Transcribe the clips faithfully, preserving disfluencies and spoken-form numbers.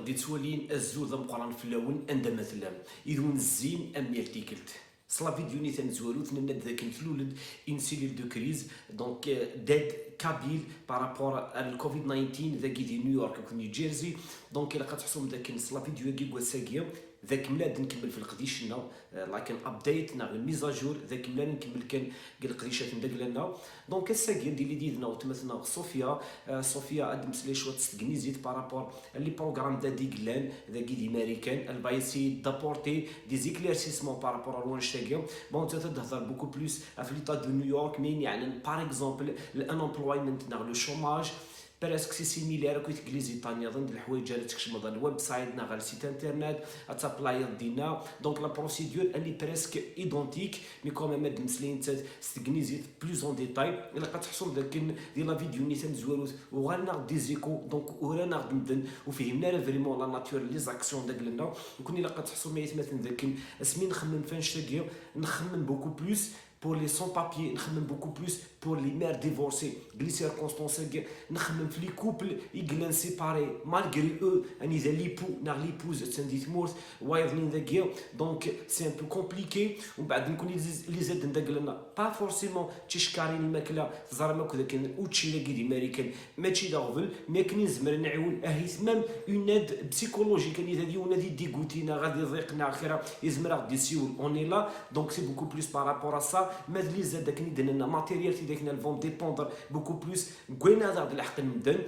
Di ttwalin azul d ameqqran fell-awen anda ma tellam. Id wen-zzin am yal tikkelt. S la vidéo-nni tamezwarut, nenna-d dakken tlul-d une cellule de crise, donc, euh, d'aide kabyle par rapport à le covid nineteen dagi di New York akked New Jersey. Donc ilaq ad teḥsum dakken s la vidéo-agi n wass-agi, d akemmel ad nkemmel f leqdic-nneɣ, euh, like an update neɣ une mise à jour, d akemmel ad nkemmel kan deg leqdicat n dagla-nneɣ. Donc ass-agi ad d-tili yid-neɣ weltma-tneɣ Sofia. Euh, Sofia ad d-temmeslay cwiṭ s tegnizit par rapport à les programmes d'aide i yellan dagi di Marikan. Elle va essayer d'apporter des éclaircissements par rapport à l'annonce-agi. Bon, nettat ad d-tehder beaucoup plus ɣef l'état de New York, mais yeɛnan par exemple l'unemployment neɣ le chômage. Presque c'est similaire akked teglizit-a nniḍen, d leḥwayeǧ ara tkecmeḍ ɣer le website neɣ ɣer le site internet, ad taplayeḍ dinna. Donc la procédure elle est presque identique, mais quand même ad d-temmeslay nettat s tegnizit plus en détail. Ilaq ad teḥsum dakken di la vidéo-nni tamezwarut uɣalen-aɣ-d des échos, donc uran-aɣ-d medden ur fhimen ara vraiment la nature les actions dagla-nneɣ. Nekkni ilaq ad teḥsum ay atmaten dakken asmi nxemmem f annect-agi, nxemmem beaucoup plus pour les sans-papiers, nxemmem beaucoup plus pour les mères divorcées. Deg les circonstances-agi nxemmem f les couples i yellan séparés malgré eux, anida l'époux neɣ l'épouse attan di tmurt, wayeḍ-nni dagi. Donc c'est un peu compliqué. Umbeɛd nekkni les aides n dagla-nneɣ, pas forcément d ticekkarin, lmakla, teẓram akk dakken učči dagi di Marikan mačči d aɣbel, mais akken i nezmer ad nɛiwen, ahat même une aide psychologique, anida d yiwen ad idiguti neɣ ad iḍiq neɣ kra, yezmer ad ɣ-d-isiwel, on est là. Donc c'est beaucoup plus par rapport à ça. Ma d les aides akken i d-nenna, matériel, tidak-nni, elles vont dépendre beaucoup plus deg wayen ad aɣ-d-leḥqen medden.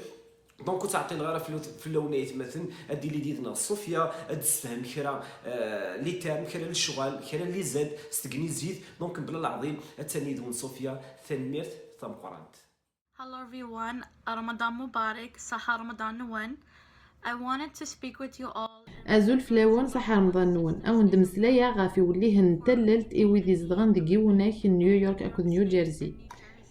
Donc ur ttɛeṭṭileɣ ara fell-, fell-awen ay atmaten, ad d-tili yid-neɣ Sofia, ad d-tessefhem kra, euh, les termes, kra n lecɣal, kra n les aides s tegnizit. Donc mebla leɛḍil, attan yid-wen Sofia. Tanemmirt tameqqrant. Hello everyone, Ramadan Mubarak, ṣaḥa Ramadan-nwen. I wanted to speak with you all. Azul fell-awen, ṣaḥa Ramadan-nwen. Ad wen-d-mmeslayeɣ ɣef iwellihen n tallelt i wid izedɣen deg Yiwunak n New York akked New Jersey.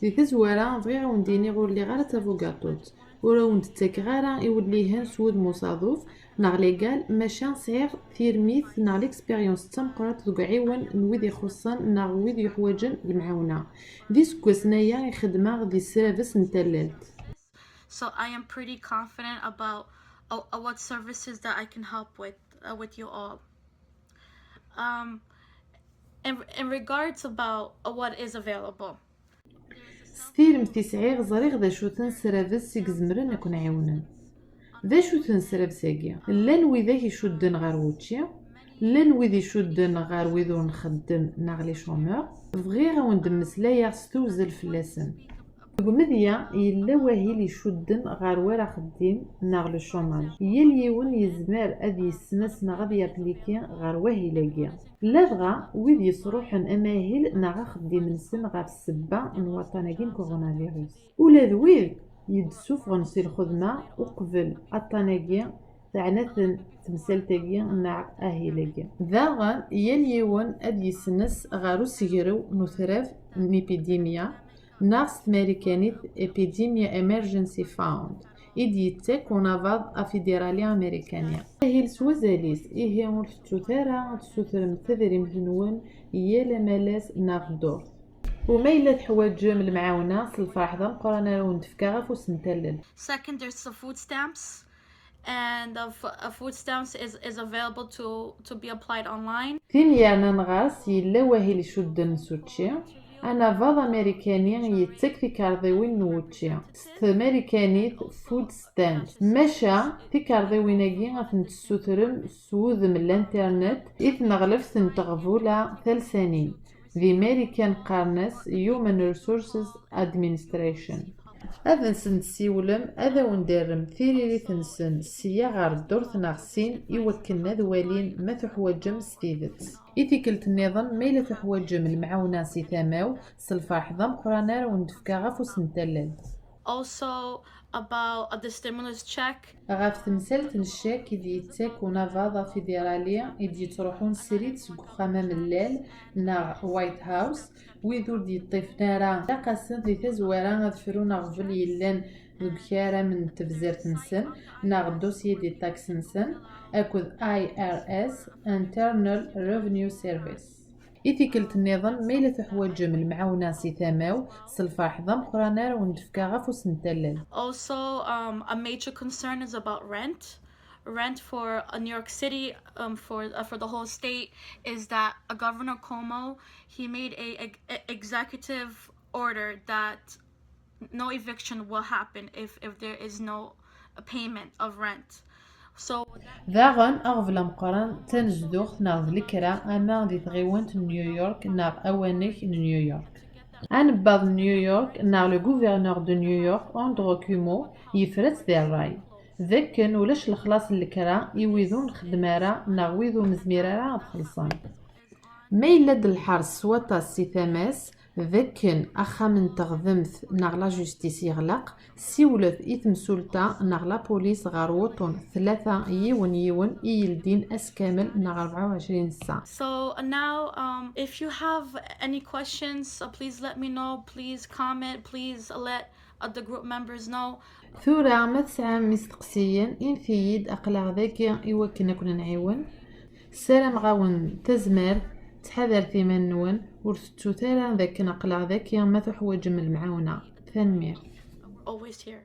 Di tazwara, bɣiɣ ad wen-d-iniɣ ur lliɣ ara d tabugaṭut. Ur awen-d-ttakeɣ ara iwellihen s wudem usaḍuf neɣ légal, maca sɛiɣ tirmit neɣ l'expérience d tameqqrant deg uɛiwen n wid ixuṣṣen neɣ wid yuḥwaǧen lemɛawna. D iseggasen aya i xeddmeɣ di srabes n tallelt. So I am pretty confident about, uh, uh, what services that I can help with, uh, with you all. Um, in, in regards about, uh, what is available. S tiremt i sɛiɣ, ẓriɣ d acu-ten srabes i izemren ad ken-ɛiwnen. D acu-ten srabes-agi? Llan widak icudden ɣer wučči, llan wid icudden ɣer wid ur nxeddem neɣ les chômeurs. Bɣiɣ ad wen-d-mmeslayeɣ s tewzel fell-asen. Deg umedya, yella wahil icudden ɣer war axeddim neɣ le chômage. Yal yiwen yezmer ad yesnas neɣ ad yapliki ɣer wahil-agi. Ladɣa wid yesruḥen amahil neɣ axeddim-nsen ɣef ssebba n waṭṭan-agi n coronavirus. Ula d wid i d-ssufɣen si lxedma uqbel aṭṭan-agi, teɛna-ten temsalt-agi neɣ ahil-agi. Daɣen, yal yiwen ad yesnes ɣer usegrew n utrab n épidémie, neɣ s tmarikanit Epidemia Emergency Fund, i d-yettak unabaḍ afidurali amarikani. Ahil s wazal-is, ihi ur tettut ara ad tessutremt tadrimt-nwen i yal amalas neɣ ddurt. U ma yella teḥwaǧem lemɛawna, s lferḥ d ameqqran ara wen-d-fkeɣ afus n tallelt. Second, there's the food stamps, and the f-, uh, food stamps is, is available to, to be applied online. Tin yernan ɣer-s, yella wahil icudden s učči. Anabaḍ amarikani yettak tikarḍiwin n wučči s tmarikanit food stamps. Maca tikarḍiwin-agi ad tent-tessutrem s wudem n l'internet i tneɣleft n teɣbula talsanin. Di Marikan qqaren-as Human Resources Administration. Ad nsen-tessiwlem, ad awen-d-rrem tiririt-nsen sya ɣer ddurt neɣ sin i wakken ad walin ma tuḥwaǧem s tidet. I tikkelt nniḍen, ma yella tuḥwaǧem lemɛawna si tama-w, s lferḥ d ameqqran ara wen-d-fkeɣ afus n tallelt. Also about, uh, the stimulus check. Ɣef temsalt n ccak i d-yettak unabaḍ afidirali i d-yettruḥun srid seg uxxam amellal neɣ White House, wid ur d-yeṭṭifen ara, ilaq-asen di tazwara ad frun aɣbel yellan deg ukaram n tebzert-nsen neɣ dossier des taxes-nsen akked I R S, Internal Revenue Service. I tikkelt nniḍen, ma yella tuḥwaǧem lemɛawna si tama-w, s lferḥ d ameqqran ara wen-d-fkeɣ afus n tallelt. Also, um, a major concern is about rent. rent for uh, New York City, um, for uh, for the whole state, is that uh, Governor Cuomo, he made a, a, a executive order that no eviction will happen if if there is no payment of rent. So Daɣen, aɣbel ameqqran d tanezduɣt neɣ d lekra, ama di tɣiwant n New York neɣ awanek n New York. Anebbaḍ n New York neɣ le gouverneur de New York, Andrew Cuomo, yefra-tt di ṛṛay d akken ulac lexlaṣ n lekra i wid ur nxeddem ara neɣ wid ur nezmir ara ad xellṣen. Ma yella-d lḥers s waṭas si tama-s, d akken axxam n teɣdemt neɣ la justice yeɣleq, siwlet i temsulta neɣ la police ɣer wuṭṭun tlata yiwen yiwen i yeldin ass kamel neɣ rebɛa u ɛecrin ssaɛa. So uh, now, um, if you have any questions, uh, please let me know. Please comment. Please let uh, the group members know. Tura ma tesɛam isteqsiyen, init-iyi-d, aql-aɣ dagi i wakken ad ken-nɛiwen. Ssarameɣ-awen tazmert, ttḥadaret iman-nwen, ur tettut ara d akken aql-aɣ dagi ma tuḥwaǧem lemɛawna. Tanemmirt. Always here.